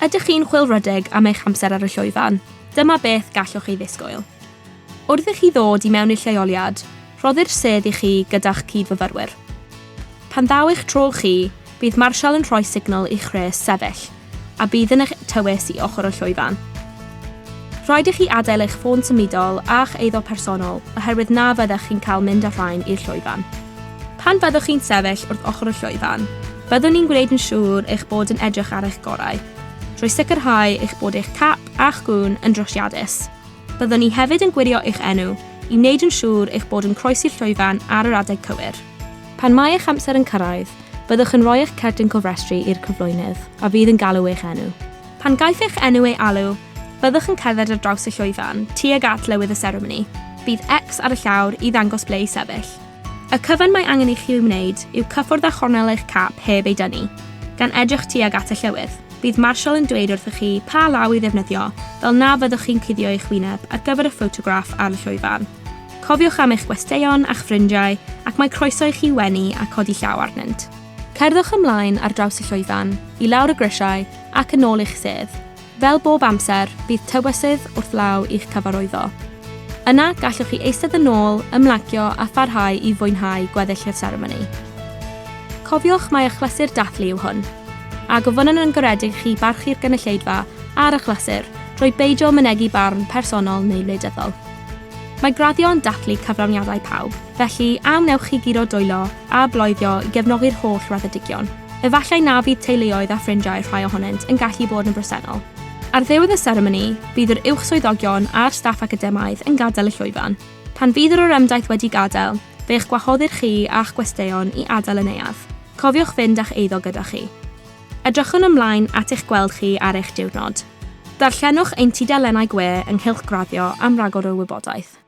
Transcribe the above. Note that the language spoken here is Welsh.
Ydych chi'n chwilfrydig am eich amser ar y llwyfan? Dyma beth gallwch ei ddisgwyl. Wrth i chi ddod i mewn i'r lleoliad, rhoddir sedd i chi gyda'ch cyd-fyfyrwyr. Pan ddaw eich tro chi, bydd marsial yn rhoi signal i'ch rhes sefyll, a bydd yn eich tywys i ochr y llwyfan. Rhaid i chi adael eich ffôn symudol a'ch eiddo personol oherwydd na fyddech chi'n cael mynd â rhain i'r llwyfan. Pan fyddwch chi'n sefyll wrth ochr y llwyfan, byddwn ni'n gwneud yn siŵr eich bod yn edrych ar eich gorau, drwy sicrhau eich bod eich cap a'ch gŵn yn drosiadus. Byddwn ni hefyd yn gwirio eich enw i wneud yn siŵr eich bod yn croesi'r llwyfan ar yr adeg cywir. Pan mae eich amser yn cyrraedd, byddwch yn rhoi eich cerdyn cofrestru i'r cyflwynydd, a fydd yn galw eich enw. Pan gaiff eich enw ei alw, byddwch yn cerdded ar draws y llwyfan, tuag at lywydd y seremoni. Bydd X ar y llawr i ddangos ble i sefyll. Y cyfan mae angen i chi ei wneud yw cyffwrdd â chornel eich cap heb ei dynnu, gan edrych tuag at y llywydd. Bydd marsial yn dweud wrthych chi pa law i ddefnyddio fel na fyddwch chi'n cuddio eich wyneb ar gyfer y ffotograff ar y llwyfan. Cofiwch am eich gwesteion a'ch ffrindiau ac mae croeso i chi wenu a codi llaw arnynt. Cerddwch ymlaen ar draws y llwyfan, i lawr y grisiau ac yn ôl i'ch sedd. Fel bob amser, bydd tywysydd wrth law i'ch cyfarwyddo. Yna, gallwch chi eistedd yn ôl, ymlacio a pharhau i fwynhau gweddill y seremoni. Cofiwch mai achlysur dathlu yw hwn, a gofynnwn yn garedig i chi barchu'r gynulleidfa a'r achlysur drwy beidio mynegi barn personol neu wleidyddol. Mae graddio yn dathlu cyflawniadau pawb, felly a wnewch chi guro dwylo a bloeddio i gefnogi'r holl raddedigion? Efallai na fydd teuluoedd a ffrindiau rhai ohonynt yn gallu bod yn bresennol. Ar ddiwedd y seremoni, bydd yr uwch swyddogion a'r staff academaidd yn gadael y llwyfan. Pan fydd yr orymdaith wedi gadael, fe'ch gwahoddir chi a'ch gwesteion i adael y neuadd. Cofiwch fynd â'ch eiddo gyda chi. Edrychwn ymlaen at eich gweld chi ar eich diwrnod. Darllenwch ein tudalennau gwe ynghylch graddio am ragor o wybodaeth.